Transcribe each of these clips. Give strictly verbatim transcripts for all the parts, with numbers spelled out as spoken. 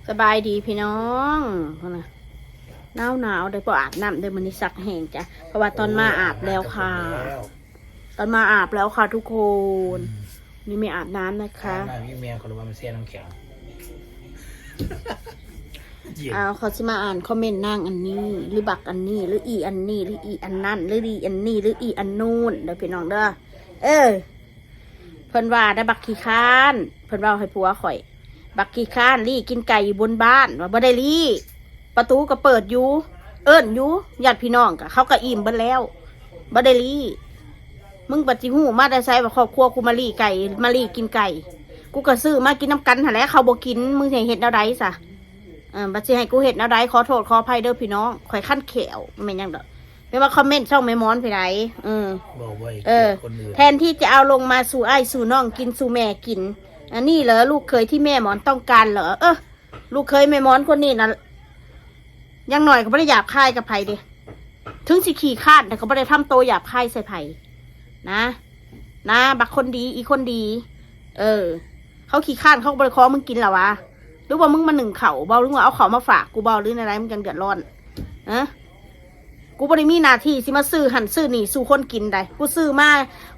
สบายดีพี่น้อง หนาวหนาวเด้อ บ่อาบน้ำเด้อ มื้อนี้ซักแห้งจ้ะ เพราะว่าตอนมาอาบแล้วค่ะ ตอนมาอาบแล้วค่ะทุกคน นี่ไม่อาบน้ำนะคะ น้ำนี่แม่เขาเรียกว่ามันเสียน้ำแข็ง เย็น อ่า เขาสิมาอ่านคอมเมนต์นางอันนี้ หรือบักอันนี้ หรืออีอันนี้ หรืออีอันนั้น หรืออีอันนี้ หรืออีอันนู่นเด้อพี่น้องเด้อ เออ เพิ่นว่าได้บักขี้ค้าน เพิ่นเว้าให้ผัวข่อย บักขี้ค้าน ลี้กินไก่อยู่บนบ้าน ว่าบ่ได้ลี้ ประตูก็เปิดอยู่ เอิ้นอยู่ ญาติพี่น้องก็ เขาก็อิ่มเบิดแล้ว บ่ได้ลี้ มึงบัดสิฮู้มาแต่ไสว่าครอบครัวกูมาลี้ไก่ มาลี้กินไก่ กูก็ซื้อมากินนำกันหั้นแหละ เขาบ่กิน มึงสิให้เฮ็ดแนวใดซะ เออ บัดสิให้กูเฮ็ดแนวใด ขอโทษขออภัยเด้อพี่น้อง ข่อยคันแข้ว แม่นหยังดอก แม่นว่าคอมเมนต์ช่องแม่หมอนไปไหน เออ บอกไว้ เออ คนอื่น แทนที่จะเอาลงมาสู่อ้ายสู่น้องกินสู่แม่กิน อันนี้เหรอลูกเขยที่แม่หมอนต้องการเหรอ เออ ลูกเขยแม่หมอนคนนี้นะ อย่างน้อยก็บ่ได้หยาบคายกับไผเด้ ถึงสิขี้คร้านแต่ก็บ่ได้ทำโตหยาบคายใส่ไผนะ นะ บักคนดี อีคนดี เออ เขาขี้คร้านเขาก็บ่ได้ขอมึงกินหรอวะ หรือว่ามึงมานึ่งข้าวบ่ หรือว่าเอาข้าวมาฝากกูบ่ หรืออะไร มึงจั่งเดือดร้อน ฮะ กูบ่ได้มีหน้าที่สิมาซื้อหั่นซื้อนี่สู่คนกินใด กูซื้อมา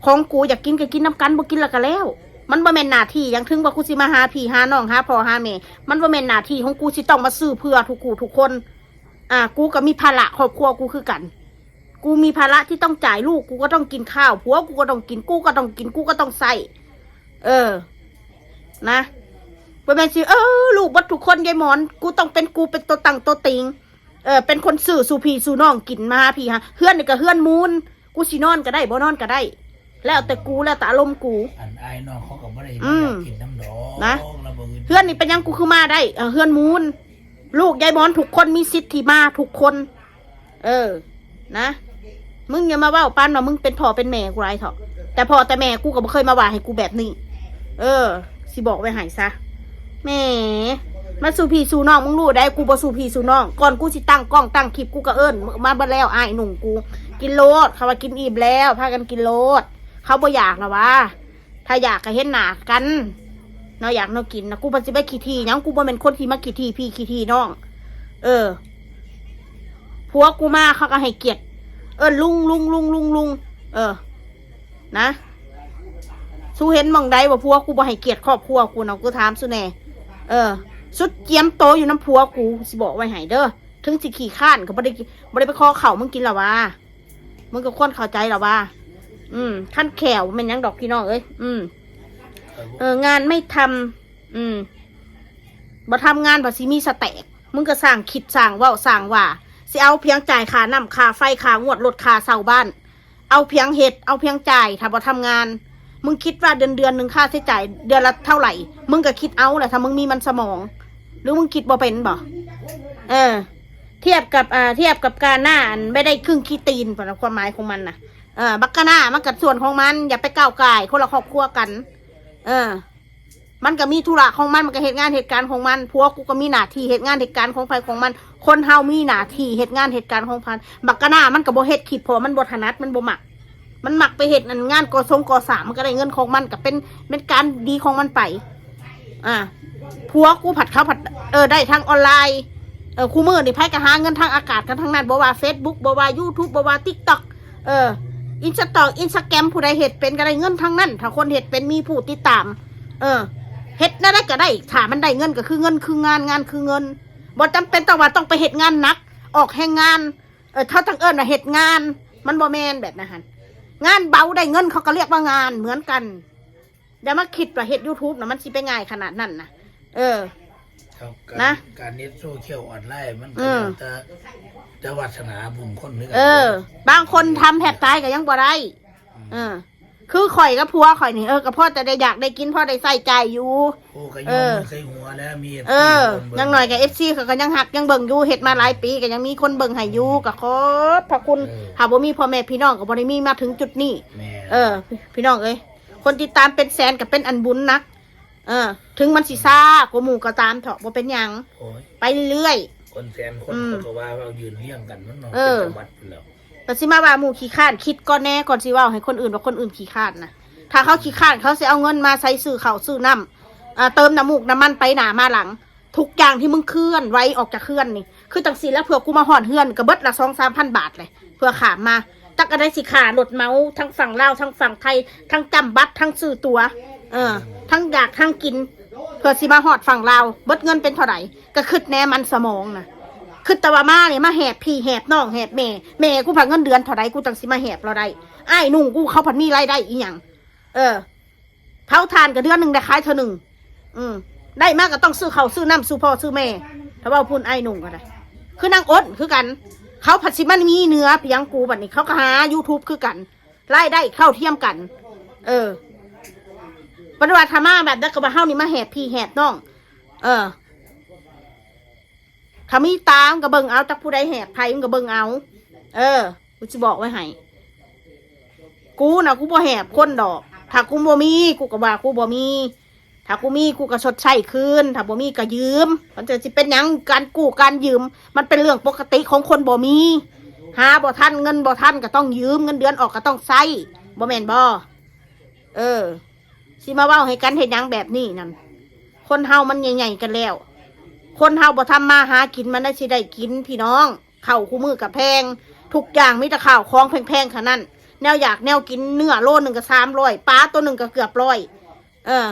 ของกูอยากกินก็กินนำกัน บ่กินแล้วก็แล้ว มันบ่แม่นหน้าที่หยัง ถึงว่ากูสิมาหาพี่หาน้อง หาพ่อหาแม่ มันบ่แม่นหน้าที่ของกูสิต้องมาซื้อเพื่อทุกคู่ทุกคน อ่า กูก็มีภาระครอบครัวกูคือกัน กูมีภาระที่ต้องจ่าย ลูกกูก็ต้องกินข้าว ผัวกูก็ต้องกิน กูก็ต้องกิน กูก็ต้องใช้ เออ นะ บ่แม่นสิ เออ ลูกเบิดทุกคนยายหมอน กูต้องเป็น กูเป็นตัวตั้งตัวติง เออ เป็นคนซื้อสู่พี่สู่น้องกินมาหาพี่หา เฮือนนี่ก็เฮือนมูล กูสินอนก็ได้ บ่นอนก็ได้ แล้วแต่กู แล้วแต่อารมณ์กู อันอ้ายน้องเขาก็บ่ได้ อืม มาอยากกินน้ำดอก นะ แล้วบ่อื่น เฮือนนี่เป็นหยังกูคือมาได้ เออ เฮือนมูล ลูกยายหมอนทุกคนมีสิทธิ์ที่มาทุกคน เออ นะ มึงอย่ามาเว้าปานว่ามึงเป็นพ่อเป็นแม่กูหลายเถาะ แต่พ่อแต่แม่กูก็บ่เคยมาว่าให้กูแบบนี้ เออ สิบอกไว้ให้ซะ แหม มาสู่พี่สู่น้อง มึงรู้ได้ กูบ่สู่พี่สู่น้อง ก่อนกูสิตั้งกล้องตั้งคลิป กูก็เอิ้นมาเบิดแล้ว อ้ายนุ่งกู กินโลด เขาว่ากินอิ่มแล้ว พากันกินโลด เขาบ่อยากหรอวะ ถ้าอยากก็เห็นหน้ากัน เนาะ อยากเนาะกินนะ กูบ่สิไปขี้ถี่หยัง กูบ่แม่นคนที่มาขี้ถี่พี่ขี้ถี่น้อง เออ ผัวกูมาเขาก็ให้เกียรติ เออ ลุง ลุง ลุง ลุง ลุง เออ นะ สู้เห็นหม่องใดว่าผัวกูบ่ให้เกียรติครอบครัวกูเนาะ กูถามสู้แน่ เออ สุดเจียมโตอยู่นำผัวกู สิบอกไว้ให้เด้อ ถึงสิขี้คร้านก็บ่ได้ บ่ได้ไปขอข้าวมึงกินละวะ มึงก็ควรเข้าใจละวะ อืม คันแข้วแม่นหยังดอกพี่น้องเอ้ย อืม เออ งานไม่ทำ อืม บ่ทำงาน บ่สิมีสแต็ก มึงก็สร้างคิด สร้างเว้า สร้างว่า สิเอาเพียงจ่ายค่าน้ำ ค่าไฟ ค่างวดรถ ค่าเช่าบ้าน เอาเพียงเฮ็ด เอาเพียงจ่าย ถ้าบ่ทำงาน มึงคิดว่าเดือน เดือนหนึ่งค่าใช้จ่ายเดือนละเท่าไหร่ มึงก็คิดเอาแหละ ถ้ามึงมีมันสมอง หรือมึงคิดบ่เป็นบ่ เออ เทียบกับ อ่า เทียบกับกาหน้าอันไม่ได้ครึ่งขี้ตีน ความหมายของมันน่ะ เออ บักกาหน้ามันก็ส่วนของมัน อย่าไปก้าวก่าย คนละครอบครัวกัน เออ มันก็มีธุระของมัน มันก็เฮ็ดงานเฮ็ดการของมัน ผัวกูก็มีหน้าที่เฮ็ดงานเฮ็ดการของไผของมัน คนเฮามีหน้าที่เฮ็ดงานเฮ็ดการของไผ บักกะหน้ามันก็บ่เฮ็ดคลิป เพราะมันบ่ถนัด มันบ่มัก มันมักไปเฮ็ดอันงานก่อสงก่อสร้าง มันก็ได้เงินของมัน ก็เป็น เป็นการดีของมันไป อ่า ผัวกูผัดเขาผัด เออ ได้ทางออนไลน์ เออ คู่มื้อนี่ไผก็หาเงินทางอากาศกันทั้งนั้น บ่ว่า Facebook บ่ว่า YouTube บ่ว่า TikTok เออ Insta Instagram ผู้ใดเฮ็ดเป็นก็ได้เงินทั้งนั้น ถ้าคนเฮ็ดเป็นมีผู้ติดตาม เออ เฮ็ดแนวใดก็ได้ ถ้ามันได้เงินก็คือเงิน คืองาน งานคือเงิน บ่จำเป็นต้องว่าต้องไปเฮ็ดงานหนัก ออกแรงงาน เออ เขาต้องเอิ้นว่าเฮ็ดงาน มันบ่แม่นแบบนั้นหั่น งานเบาได้เงินเขาก็เรียกว่างานเหมือนกัน อย่ามาคิดว่าเฮ็ด YouTube น่ะมันสิไปง่ายขนาดนั้นนะ เออ เอาการ นะ การเฮ็ดโซเชียลออนไลน์มันก็ เออ แล้วแต่ แต่วาสนาบุญคนคือกัน เออ บางคนทำแทบตายก็ยังบ่ได้ อืม เออ คือข่อยกับผัวข่อยนี่ เออ ก็พอแต่ได้อยากได้กิน พอได้ใช้จ่ายอยู่ โอ้ ก็ยอม เออ ใส่หัวแล้ว มี เออ เบิ่ง อย่างน้อยก็ เอฟซี เขาก็ยังฮักยังเบิ่งอยู่ เฮ็ดมาหลายปีก็ยังมีคนเบิ่งให้อยู่ ก็ขอบพระคุณ เออ ถ้าบ่มีพ่อแม่พี่น้องก็บ่ได้มีมาถึงจุดนี้ แม่น เออ พี่น้องเอ้ย คนติดตามเป็นแสนก็เป็นอันบุญนัก เออ ถึงมันสิช้ากว่าหมู่ก็ตามเถาะ บ่เป็นหยัง โอ้ย ไปเรื่อย คนแสนคน อืม เขาก็ว่าเรายืนเรียงกันมันเนาะ เออ เป็นจังหวัดพู้นแหล้ว ก็สิมาว่าหมู่ขี้คร้าน คิดก่อนแน่ ก่อนสิเว้าให้คนอื่นว่าคนอื่นขี้คร้านนะ ถ้าเขาขี้คร้าน เขาสิเอาเงินมาใช้ซื้อข้าวซื้อน้ำ อ่า เติมน้ำมูกน้ำมันไปหน้ามาหลัง ทุกอย่างที่มึงเคลื่อนไหวออกจากเฮือนนี่ คือจังซี่แหละ เพื่อกูมาฮอดเฮือนก็เบิดละสองสามพันบาทเลย เพื่อข้ามมา จักอันใด๋สิค่ารถเหมา ทั้งฝั่งลาว ทั้งฝั่งไทย ทั้งจ่ำบัตร ทั้งซื้อตั๋ว เออ ทั้งอยากทั้งกิน เพื่อสิมาฮอดฝั่งลาว เบิดเงินเป็นเท่าใด๋ ก็คิดแหน่มันสมองนะ คิดแต่ว่ามานี่มาแหบพี่แหบน้องแหบแม่ แม่กูพักเงินเดือนเท่าใด๋ กูจังสิมาแหบลาวได้ อ้ายนุ่งกูเขาพักมีรายได้อีหยัง เออ เผาถ่านก็เดือนหนึ่งได้ขายเทื่อหนึ่ง อืม ได้มาก็ต้องซื้อข้าวซื้อน้ำซื้อพ่อซื้อแม่ ถ้าเว้าพู้นอ้ายนุ่งก็ได้ คือนางอ้นคือกัน เขาพักสิมามีเหนือเพียงกูบัดนี้ เขาก็หายูทูบคือกัน รายได้เท่าเทียมกัน เออ บ่ได้ว่าถ้ามาแบบนั้นก็ว่าเฮานี่มาแหบพี่แหบน้อง เออ ถ้ามีตามึงก็เบิ่งเอา จักผู้ใด๋แหบไผมึงก็เบิ่งเอา เออ กูสิบอกไว้ให้ กูน่ะ กูบ่แหบคนดอก ถ้ากูบ่มี กูก็ว่ากูบ่มี ถ้ากูมี กูก็ชดใช้คืน ถ้าบ่มีก็ยืม มันจะสิเป็นหยัง การกู้การยืม มันเป็นเรื่องปกติของคนบ่มี หาบ่ทัน เงินบ่ทันก็ต้องยืม เงินเดือนออกก็ต้องใช้ บ่แม่นบ่ เออ สิมาเว้าให้กันเฮ็ดหยังแบบนี้นั่น คนเฮามันใหญ่ๆกันแล้ว คนเฮาบ่ทำมาหากินมันได้สิได้กินพี่น้อง ข้าวคู่มื้อก็แพง ทุกอย่างมีแต่ข้าวของแพงๆเท่านั้น แนวอยากแนวกิน เนื้อโลหนึ่งก็สามร้อย ปลาตัวหนึ่งก็เกือบร้อย เออ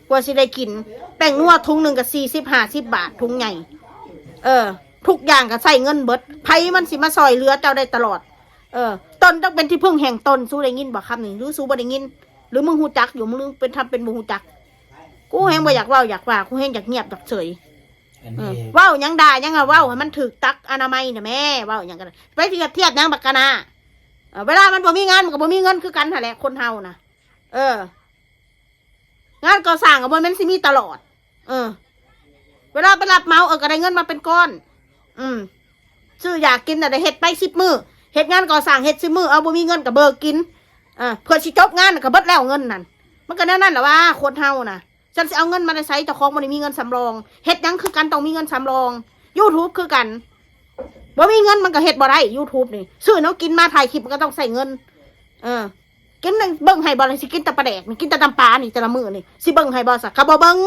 กว่าสิได้กิน แป้งนัวถุงหนึ่งก็สี่สิบห้าสิบบาท ถุงใหญ่ เออ ทุกอย่างก็ใช้เงินเบิด ไผมันสิมาซ่อยเหลือเจ้าได้ตลอด เออ ตนต้องเป็นที่พึ่งแห่งตน สูได้ยินบ่คำนี้ หรือสูบ่ได้ยิน หรือมึงฮู้จักอยู่ มึงเป็นทำเป็นบ่ฮู้จัก กูแฮงบ่อยากเว้าอยากว่า กูแฮงอยากเงียบอยากเฉย อัน เออ นี้ เว้าหยังด่าหยังอะ เว้าให้มันถูกหลักอนามัยน่ะแม่ เว้าหยังก็ได้ ไปเทียบเทียบหยังบักกะนา เออ เวลามันบ่มีงานมันก็บ่มีเงินคือกันหั่นแหละ คนเฮาน่ะ เออ งานก่อสร้างก็บ่แม่นสิมีตลอด เออ เวลาไปรับเหมา เออ ก็ได้เงินมาเป็นก้อน อืม ซื้ออยากกินน่ะได้เฮ็ดไปสิบมื้อ เฮ็ดงานก่อสร้างเฮ็ดสิบมื้อ เอาบ่มีเงินก็เบิกกิน เออ เพื่อสิจบงานน่ะก็เบิดแล้วเงินนั่น มันก็แนวนั้นแหละว่าคนเฮาน่ะ ฉันสิเอาเงินมาแต่ไส เจ้าของบ่ได้มีเงินสำรอง เฮ็ดหยังคือกันต้องมีเงินสำรอง ยูทูบคือกัน บ่มีเงินมันก็เฮ็ดบ่ได้ ยูทูบนี่ ซื้อแนวกินมาถ่ายคลิปมันก็ต้องใช้เงิน เออ กินนั่นเบิ่งให้บ่ล่ะ สิกินแต่ปลาแดกนี่ กินแต่น้ำปลานี่แต่ละมื้อนี่ สิเบิ่งให้บ่ซะ ก็บ่เบิ่ง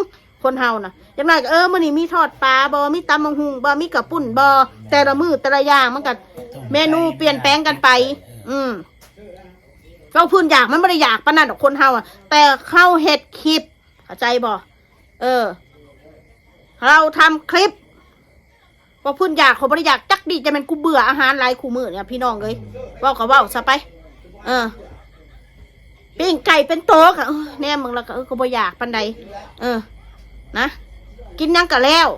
คนเฮาน่ะ จักหน่อยก็ เออ มื้อนี้มีทอดปลาบ่ มีตำบักหุ่งบ่ มีข้าวปุ้นบ่ แต่ละมื้อแต่ละอย่างมันก็เมนูเปลี่ยนแปลงกันไป อืม เว้าพื้นอยากมันบ่ได้อยากปานนั้นดอกคนเฮาอะ แต่เฮาเฮ็ดคลิป เข้าใจบ่ เออ เราทำคลิป เว้าพื้นอยาก เขาบ่ได้อยากจักดี จะแม่นกูเบื่ออาหารหลายคู่มื้อเนี่ยพี่น้องเอ้ย เว้าก็เว้าซะไป เออ ปิ้งไก่เป็นโตก็ เออ แนมมึงแล้วก็ เออ ก็บ่อยากปานใด เออ นะ กินหยังก็แล้ว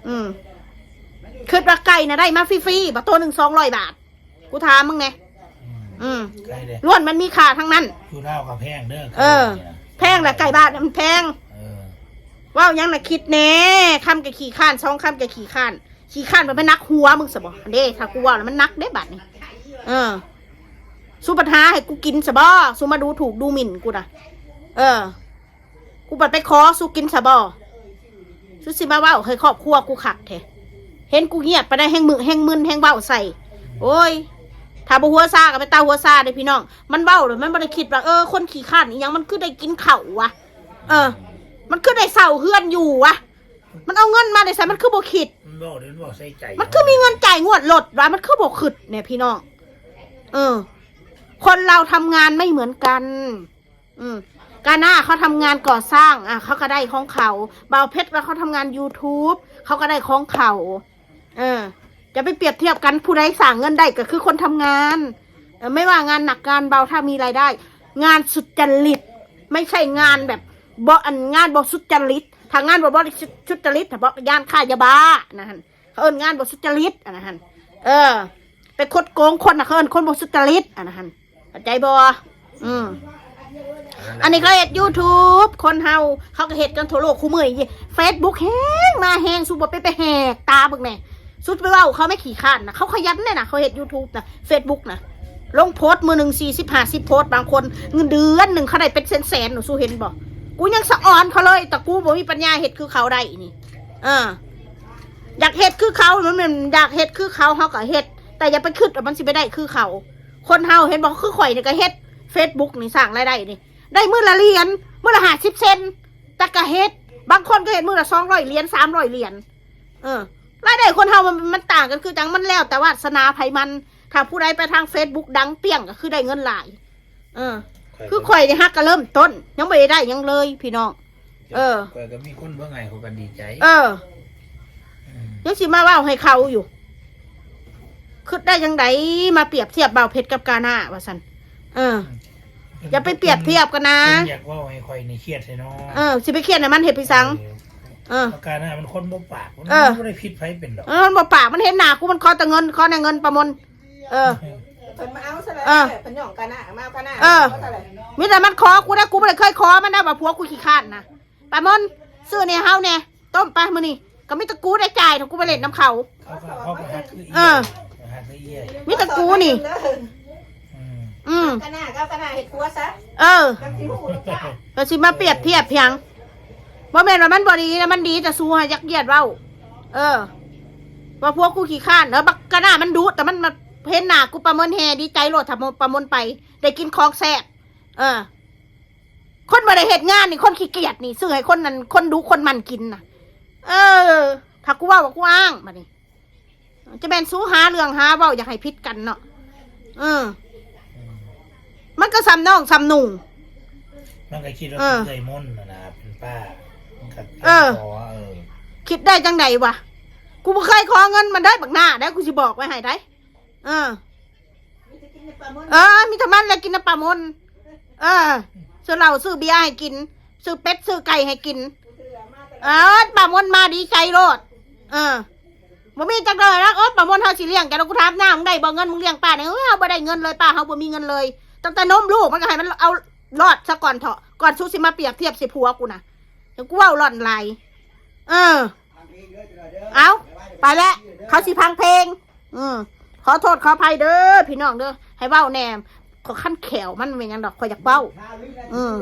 อืม คิดว่าไก่น่ะได้มาฟรีๆ บ่ โตหนึ่งสองร้อยบาท กูถามมึงแหน่ อืม อืม ไก่เด้ ล้วนมันมีค่าทั้งนั้น อยู่ลาวก็แพงเด้อ เออ ไก่นี่นะ แพงแหละ ไก่บ้านน่ะมันแพง เออ เว้าหยังน่ะคิดแหน่ คำก็ขี้คร้าน สองคำก็ขี้คร้าน ขี้คร้านมันไปหนักหัวมึงซะบ่ เด้ ถ้ากูเว้าแล้วมันหนักเด้บัดนี้ เออ สูปัญหาให้กูกินซะบ่ สูมาดูถูกดูหมิ่นกูน่ะ เออ กูบัดไปขอสูกินซะบ่ สูสิมาเว้าให้ครอบครัวกูคักแท้ เห็นกูเงียบปานใดแฮ่งมึน แฮ่งมึน แฮ่งเว้าใส่ โอ้ย ถ้าบ่หัวซาก็ไปตาหัวซาเด้อพี่น้อง มันเว้าแล้วมันบ่ได้คิดว่า เออ คนขี้คร้านอีหยังมันคือได้กินข้าววะ เออ มันคือได้เซาเฮือนอยู่วะ มันเอาเงินมาได้ไส มันคือบ่คิด มันเว้าเดี๋ยวมันเว้าใส่ใจ มันคือมีเงินจ่ายงวดรถวะ มันคือบ่คิดเนี่ยพี่น้อง เออ คนเราทำงานไม่เหมือนกัน อืม กาหน้าเขาทำงานก่อสร้าง อ่ะ เขาก็ได้ของเขา บ่าวเพชรว่าเขาทำงานยูทูบ เขาก็ได้ของเขา เออ จะไปเปรียบเทียบกัน ผู้ใดสร้างเงินได้ก็คือคนทำงาน เออ ไม่ว่างานหนักงานเบา ถ้ามีรายได้ งานสุจริต ไม่ใช่งานแบบ บ่ อันงานบ่สุจริต ถ้างานบ่บริสุจริต ถ้าบ่ย่านค้ายาบ้านะหั่น เขาเอิ้นงานบ่สุจริตอันนั้นหั่น เออ ไปคดโกงคนน่ะ เขาเอิ้นคนบ่สุจริตอันนั้นหั่น เข้าใจบ่ อืม อันนี้เขาเฮ็ดยูทูบ คนเฮา เขาก็เฮ็ดกันทั่วโลกคู่มื้อนี้ เฟซบุ๊กแฮงมาแฮง สูบ่ไป ไปแหกตาเบิ่งแหน่ สูไปเว้าเขาแม่ขี้คร้านน่ะ เขาขยันเด้น่ะ เขาเฮ็ดยูทูบน่ะ เฟซบุ๊กน่ะ ลงโพสต์มื้อหนึ่งสี่สิบห้าสิบโพสต์ บางคนเงินเดือนหนึ่งเขาได้เป็นแสนๆ หนู สูเห็นบ่ กูยังสะออนเขาเลย แต่กูบ่มีปัญญาเฮ็ดคือเขาได้นี่ เออ อยากเฮ็ดคือเขา มันแม่นอยากเฮ็ดคือเขา เฮาก็เฮ็ด แต่อย่าไปคิดว่ามันสิไปได้คือเขา คนเฮาเห็นบ่ คือข่อยนี่ก็เฮ็ดเฟซบุ๊กนี่ สร้างรายได้นี่ ได้มื้อละเหรียญ มื้อละห้าสิบเซนต์ แต่ก็เฮ็ด บางคนก็เฮ็ดมื้อละสองร้อยเหรียญ สามร้อยเหรียญ เออ รายได้คนเฮามัน มันต่างกัน คือจั่งมันแล้วแต่วาสนาไผมัน ถ้าผู้ใดไปทางเฟซบุ๊กดังเปี้ยงก็คือได้เงินหลาย เออ คือข่อยนี่ฮักก็เริ่มต้น ยังบ่ได้ได้หยังเลยพี่น้อง เออ ข่อยก็มีคนเบิ่งให้ข่อยก็ดีใจ เออ อืม ยังสิมาเว้าให้เขาอยู่ คิดได้จั่งใดมาเปรียบเทียบบ่าวเพชรกับกาหน้าว่าซั่น เออ อย่าไปเปรียบเทียบกันนะ เพิ่นอยากเว้าให้ข่อยนี่เครียดแท้เนาะ เออ สิไปเครียดให้มันเฮ็ดไปซัง เออ เออ ปากกาหน้ามันคนบ่ปาก มัน เออ บ่ได้ผิดไผเป็นดอก เออ มันบ่ปาก มันเห็นหน้ากู มันขอแต่เงิน ขอแต่เงินประมวล เออ เพิ่นมาเอาซะแล้ว เออ เพิ่นย่องกาหน้า มาเอากาหน้า เออ เอาซะแล้ว มีแต่มันขอกูนะ กูบ่ได้เคยขอมันนะ ว่าผัวกูขี้คร้านนะ ประมวล ซื้อแหน่เฮาแหน่ ต้มไปมื้อนี้ ก็มีแต่กูได้จ่าย ถ้ากูไปเล่นนำเขา เขาก็ เขาก็หักคือ เออ หักคือเอี้ย มีแต่กูนี่ อืม อืม กาหน้าก็เอากาหน้าเฮ็ดครัวซะ เออ จั่งสิฮู้รสชาติ ก็สิมาเปรียบเทียบเพียง บ่แม่นว่ามันบ่ดีนะ มันดี แต่สู้หายักเยียดเว้า เออ ว่าผัวกูขี้คร้าน เออ บักกาหน้ามันดุ แต่มันมาเห็นหน้ากู ประมวลแห่ดีใจโลด ถ้าประมวลไป ได้กินของแซ่บ เออ คนบ่ได้เฮ็ดงานนี่ คนขี้เกียจนี่ ซื้อให้คนนั้น คนดุ คนมันกินน่ะ เออ ถ้ากูเว้าว่ากูอ้างบัดนี้ จะแม่นสู้หาเรื่องหาเว้า อยากให้ผิดกันเนาะ เออ มันก็ส่ำน้องส่ำนุ่ง มันก็คิดว่า เออ เป็นเอื้อยมนต์น่ะนะ เป็นป้า มันก็ เออ ขอ เออ คิดได้จั่งใดวะ กูบ่เคยขอเงินมันได้บักหน้าได้ กูสิบอกไว้ให้ได้ เออ เออ มีแต่มันแหละกินน้ำปลาหมน เออ ซื้อเหล้าซื้อเบียร์ให้กิน ซื้อเป็ดซื้อไก่ให้กิน เออ ปลาหมนมาดีใจโลด เออ บ่มีจักเด้อนะ โอ๊ย ปลาหมนเฮาสิเลี้ยงแก แล้วกูถามนาง มึงได้บ่เงิน มึงเลี้ยงป้าเนี่ย เออ เฮาบ่ได้เงินเลย ป้าเฮาบ่มีเงินเลย ตั้งแต่นมลูกมันก็ให้มันเอารอดซะก่อนเถาะ ก่อนสู้สิมาเปรียบเทียบใส่ผัวกูนะ เดี๋ยวกูเว้าหล่อนหลาย เออ เอา ไปแล้ว เขาสิพังเพลง อืม ขอโทษขออภัยเด้อพี่น้องเด้อ ให้เว้าแหน่ ขอคันแขวมันเป็นหยังดอก ข่อยอยากเว้า อืม